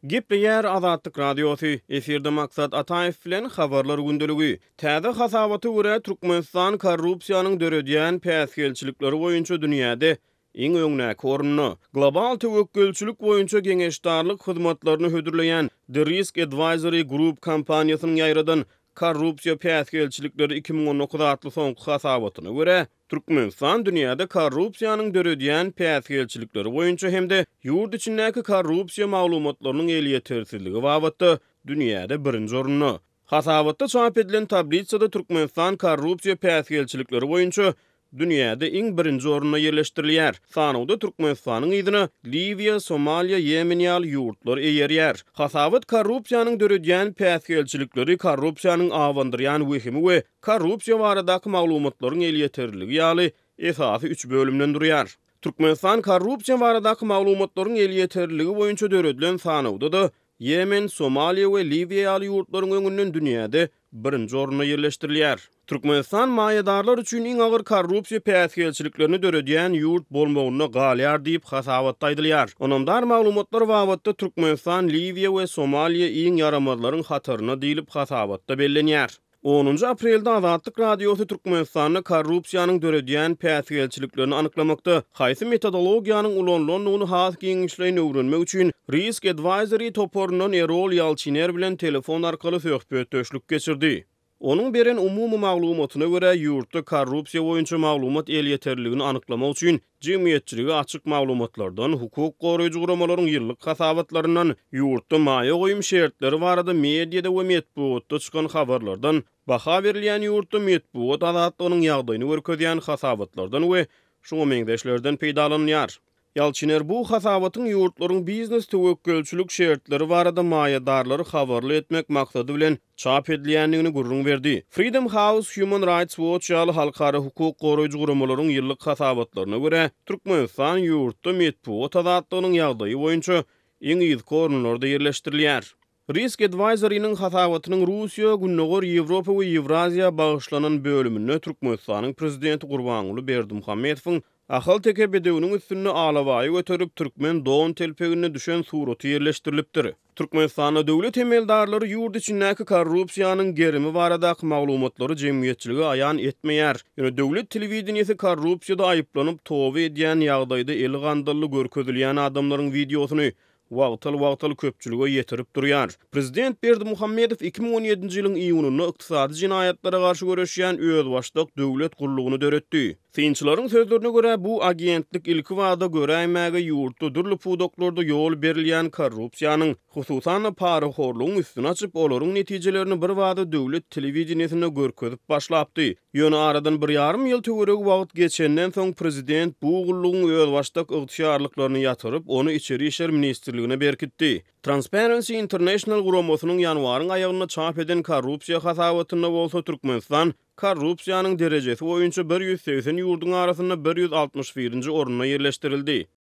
Gepleýär Azatlyk Radiosy, efirde Maksat Ataýew bilen Habarlar gündeligi. Täze hasabata görä, Türkmenistan korrupsiýanyň döredýän päsgelçilikleri boýunça dünýäde iň öňdäki orunda. Global töwekgelçilik boýunça geňeşdarlyk hyzmatlaryny hödürleýän The Risk Advisory Group kompaniýasynyň ýaýradan Korrupsiýa päsgelçilikleri 2019 atly soňky hasabatyna görä, Türkmenistan dünýäde korrupsiýanyň döredýän päsgelçilikleri boýunça hem-de ýurt içindäki korrupsiýa maglumatlarynyň elýetersizligi babatda dünýäde birinji orunda. Hasabatda çap edilen tablisada Türkmenistan korrupsiýa päsgelçilikleri boýunça dünýäde iň birinji orunda ýerleşdirilýär. Sanawda Türkmenistanyň yzyna Liwiýa, Somaliýa, Ýemen ýaly ýurtlar eýerýär. Hasabat korrupsiýanyň döredýän päsgelçilikleri, korrupsiýanyň abandyrýan wehimi we korrupsiýa baradaky maglumatlaryň elýeterliligi ýaly esasy üç bölümden durýar. Türkmenistan korrupsiýa baradaky maglumatlaryň elýeterliligi boýunça döredilen sanawda-da Ýemen, Somaliýa we Liwiýa ýaly ýurtlaryň öňünden dünýäde birinji orunda ýerleşdirilýär. Türkmenistan maýadarlar üçin iň agyr korrupsiýa päsgelçiliklerini döredýän ýurt bolmagynda galýar diýip, hasabatda aýdylýar. Ynamdar maglumatlar babatda Türkmenistan Liwiýa we Somaliýa iň ýaramazlaryň hatarynda diýlip, hasabatda bellenýär. Onunjy aprelde Azatlyk Radiosy Türkmenistanda korrupsiýanyň döredýän päsgelçiliklerini anyklamakda haýsy metodologiýanyň ulanylandygyny has giňişleýin öwrenmek üçin Risk Advisory toparyndan Erol Ýalçiner bilen telefon arkaly söhbetdeşlik geçirdi. Onuň beren umumy maglumatyna görä, ýurtda korrupsiýa boýunça maglumat elýeterliligini anyklamak üçin jemgyýetçilige açyk maglumatlardan, hukuk goraýjy guramalaryň ýyllyk hasabatlaryndan, ýurtda maýa goýum şertleri barada mediada we metbugatda çykan habarlardan, baha berilýän ýurtda metbugat azatlygynyň ýagdaýyny görkezýän hasabatlardan we şuňa meňzeşlerden peýdalanylýar. Ýalçyner bu hasabatyň ýurtlaryň biznes töwekgelçilik şertleri barada maýadarlary habarly etmek maksady bilen çap edilýändigini gürrüň berdi. Freedom House, Human Rights Watch ýaly halkara hukuk goraýjy guramalaryň ýyllyk hasabatlaryna görä, Türkmenistan ýurtda metbugat azatlygynyň ýagdaýy boýunça iň yzky orunlarda ýerleşdirilýär. Risk Advisory-niň hasabatynyň Russiýa, Gündogar Ýewropa we Ýewraziýa bagyşlanan bölüminde Türkmenistanyň Prezidenti Gurbanguly Berdimuhamedowyň ahalteke bedewiniň üstünde alabaýy göterip, türkmen don-telpeginde düşen suraty ýerleşdirilipdir. Türkmenistanda döwlet emeldarlary ýurt içindäki korrupsiýanyň gerimi baradaky maglumatlary jemgyýetçilige aýan etmeýär. Ýöne döwlet telewideniýesi korrupsiýada aýyplanyp, toba edýän ýagdaýda eli gandally görkezilýän adamlaryň wideosyny wagtal-wagtal köpçülige ýetirip durýar. Prezident Berdimuhamedow 2017-nji ýylyň iýunynda ykdysady jenaýatlara garşy göreşýän özbaşdak döwlet gullugyny döretdi. Synçylaryň sözlerine görä, bu agentlik ilkibada göräýmäge ýurtda dürli pudaklarda ýol berilýän korrupsiýanyň, hususan-da, parahorlugyň üstüni açyp, olaryň netijelerini birbada döwlet telewideniýesinde görkezip başlapdy. Ýöne aradan bir ýarym ýyl töweregi wagt geçenden soň, prezident bu gullugyň özbaşdak ygtyýarlyklaryny ýatyryp, ony Içeri işler ministrligine berkitdi. Transparency International guramasynyň ýanwaryň aýagynda çap eden korrupsiýa hasabatynda bolsa Türkmenistan korrupsiýanyň derejesi boýunça 180 ýurduň arasynda 161-nji orunda ýerleşdirildi.